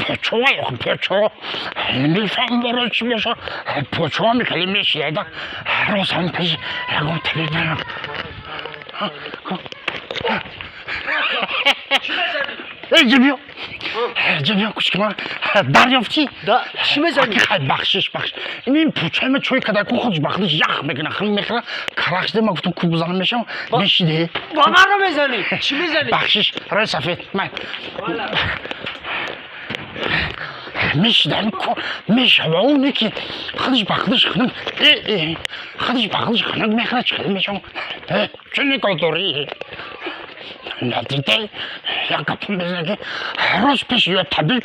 Почова, почо мефаҳмам, барои чӣ боша, почова мехеле мешида, рост ҳам пеш ягон табиб мерам. Эҷа биё, эҷа биё, кучки ман дарёфтӣ. Чӣ мезанӣ? Хай, бахшиш, бахшиш. Ин пучаи ма чой када ку, худш ба худш ях мекуна, хил мехӯра, карах шуда. Ма гуфтам, ку бизанам, мешавам, мешиде. Ба маро мезанӣ? Чӣ мезанӣ? Бахшиш, рои сафед ман мешидам, мешава, оне ки худш ба худш хунук, худш ба худш хунук мехӯра, чӣ хел мешавам? Чӣ никоҳ дорӣ? Надида як гапам мезанад, ки рост пеш ё табиб,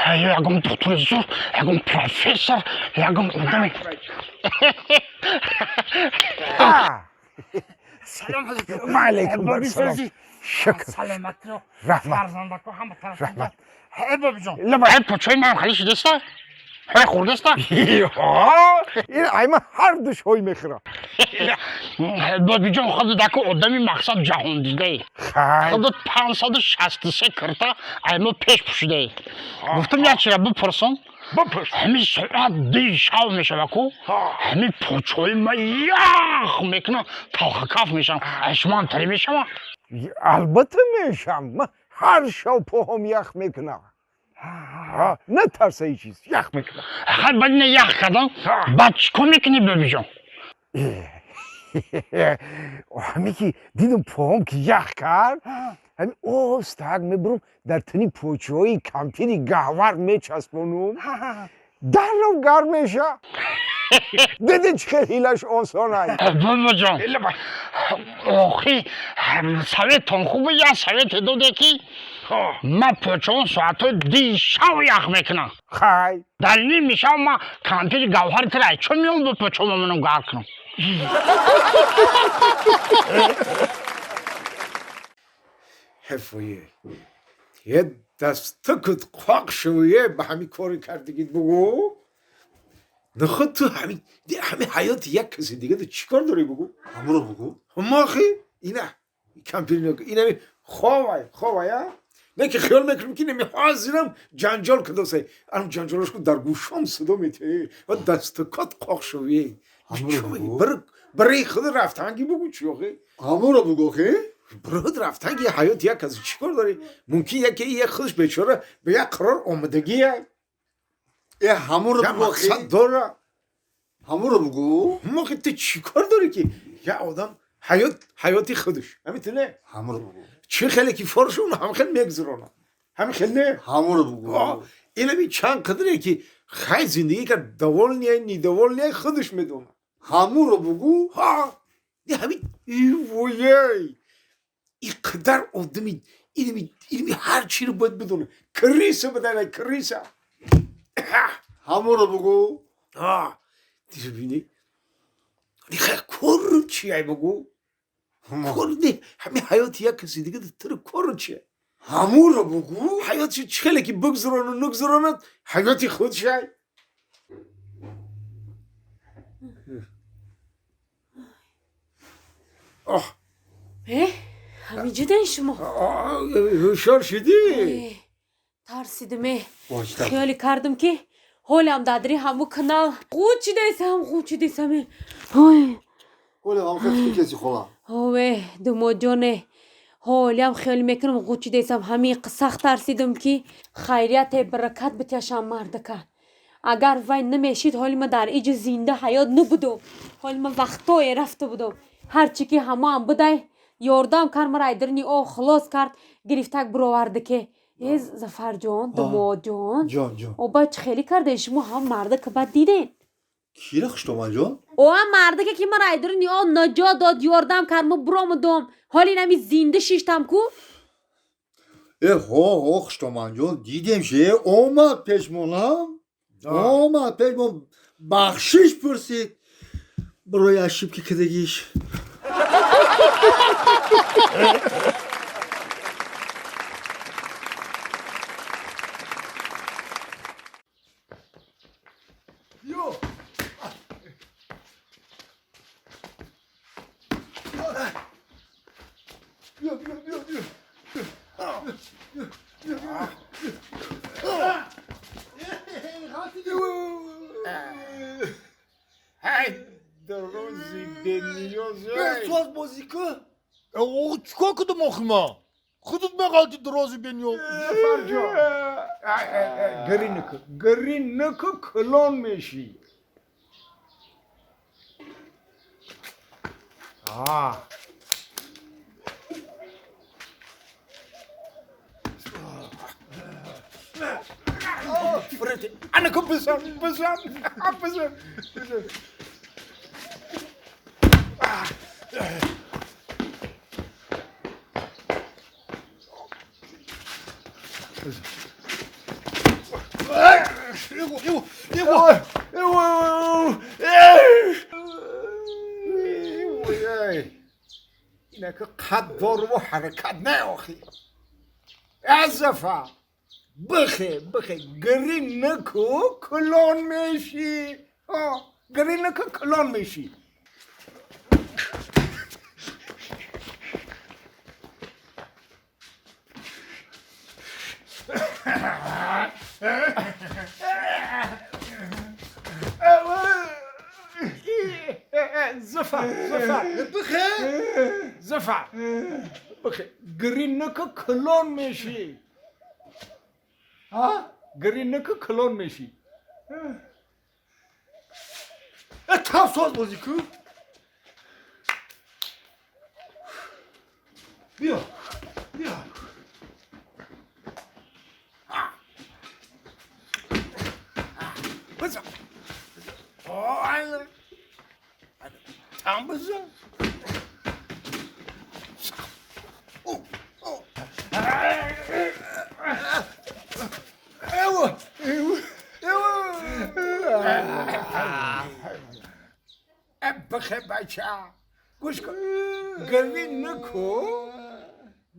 ё ягон духтури зур, ягон профессор, ягон одаме. Салом алейкум. Ва алейкум ассалом. Шукр. Саломатиро. Раҳмат. Фарзандако ҳама тараф. Раҳмат. Э, бобиҷон. Лабай. Э, почои ман хеле шидаста, ҳой хӯрдаста. Ин айма ҳар ду шой мехӯрам. Бобиҷон, худ даку одами мақсад ҷаҳондидае. Хай. Худ 563 кирта аймо пеш пӯшидае. Гуфтам, як чира бипурсам. Бипурс. Ҳамин соат 2 шав мешава ку, ҳамин почои ма ях мекуна, талхакаф мешавам. Ай шумоам тари мешава? Албатта мешам, ман ҳар шав поҳом ях мекунам. Натарса, ҳеҷ чиз, ях мекунам. Хай, баъд ина ях кардам, баъд чӣ кор мекунӣ, бобиҷон? Ҳаме ки дидам поҳом ки ях кард, ҳамин остак мебурам, дар тани почаҳои кампири гаҳвар мечаспонум, дарров гарм меша. Диди, чӣ хел ҳилаш осон аст? Бобоҷон, охи советон хубе, як совете доде, ки ман почаҳом соатҳои 2 шав ях мекунам. Хай. Дар ними шав ман кампири гавҳари тира чо меом, бо почаҳома манам гарм кунам. Ҳефое, е дастакут қоқ шуве, ба ҳамин кори кардигит бугӯ. Наход ту ҳамин ҳаёти як каси дига ту чӣ кор дорӣ, бугӯ? Ҳамуро бугӯ. Мохи ина кампир, инами ховай, ховай, а не ки хиёл мекунем, ки неми ҳозирам ҷанҷол кадосай, ам ҷанҷолаш ку дар гӯшом садо метиҳе ва дастакот қоқ шуве. Ҳамуро бугӯ. Барои худ рафтанги бугӯ, чӣ охи? Ҳамуро бугӯ, хе. Барои рафтанги ҳаёти як каси чӣ кор дорӣ? Мумкин яке як худаш бечора ба як қарор омадагия. Э, ҳамуро як бугӯ, хе. мақсад дора. Ҳамуро бугӯ. Мохи ту чӣ кор дорӣ, ки як одам ҳаёт ҳаёти худаш ҳамин ту не? Ҳамуро бугӯ. Чӣ хеле ки форшун, ҳам хел мегузаронад, ҳамин хел не? Ҳамуро бугӯ. Инами чанд қадре ки хай зиндагӣ кард, довольный, недовольный, худаш медонад. Ҳамуро бугӯ. Ҳа, ҳамин ивоей, иқадар одами инами ҳар чиро бояд бидонад, крыса бидана, крыса. Ҳамуро бугӯ. Бини, кор чия, бугӯ? Кор не, ҳамин ҳаёти як каси дига туро кор чия? Ҳамуро бугӯ. Ҳаёти чӣ хеле ки бигзарону нагзаронад, ҳаёти худ шай. Оҳ. Э, ҳаминҷодаи шумо? Ҳушёр шудӣ? Э, тарсидим, э. Хиёле кардам, ки ҳолам дадри ҳаму канал ғучидесам, ғучидесам, э. Ой. Ҳоле ҳам хел фикр кеси, хола. Ове, думоҷоне, ҳолиам хиёл мекунам, ғучидесам. Ҳамин сахт тарсидам, ки хайрияте, баракат битяшам мардака. Агар вай намешид, ҳоли ма дар иҷи зинда ҳаёт набудум, ҳоли ма вақтое рафта будум. Ҳарчи ки ҳамоам будай, ёрдам кард, мара айдирни о хилос кард, гирифтак бироварда, ке э, Зафарҷон, думоҷон. Ҷон, ҷон. Оба, чӣ хеле карде шумо? Ҳам мардака бад диден? Кира, хуштоманҷон? Оам мардака, ки мара айдирни о наҷот дод, ёрдам кард, ма буромадом, ҳоли нами зинда шиштам ку. Э, ҳо, ҳо, хуштоманҷон, дидем ше, омад пешмонам, омад пешмон, бахшиш пурсид барои ошибки кардагиш. Ё. Биё, биё, биё, биё. Ай, дрози бениёз. Соз бозӣ ку. Чикор кудам охи ма? Худат меғалти дрози бениёз. Зафарҷон, гирӣ наку, гирӣ наку, калон мешӣ. Анаку бизан, бизан, бизан, бизан. Инака қад доруву ҳаракат не охи. Азафа, бихе, бихе, гирӣ наку, калон мешӣ. Гирӣ наку, калон мешӣ. Зафар, Зафар, бихе. Зафар, бихе, гирӣ наку, калон мешӣ. Гирӣ наку, калон мешӣ. Там соз бозӣ ку. Биё, биё. Бизан. Там бизан. бихе, бача, гӯш кун, гирӣ наку,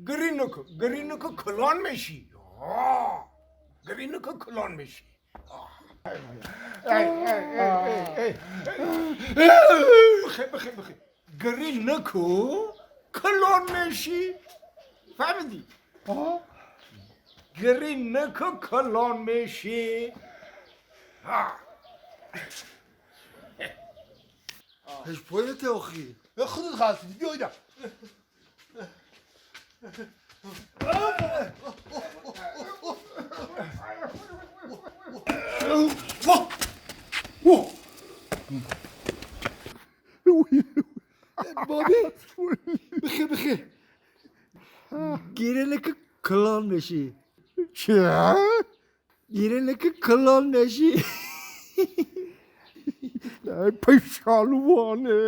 гирӣ наку, гирӣ наку, калон мешӣ. Гирӣ наку, калон мешӣ. Бихе, бихе, бихе, гирӣ наку, калон мешӣ. Фаҳмидӣ? Гирӣ наку, калон мешӣ. Пешпоете охи. Худат ғалтидӣ, биё ина. Боби, бихе, бихе, гирӣ наку, калон мешӣ. Чӣ? Гирӣ наку, калон мешӣ. Пешалвоне.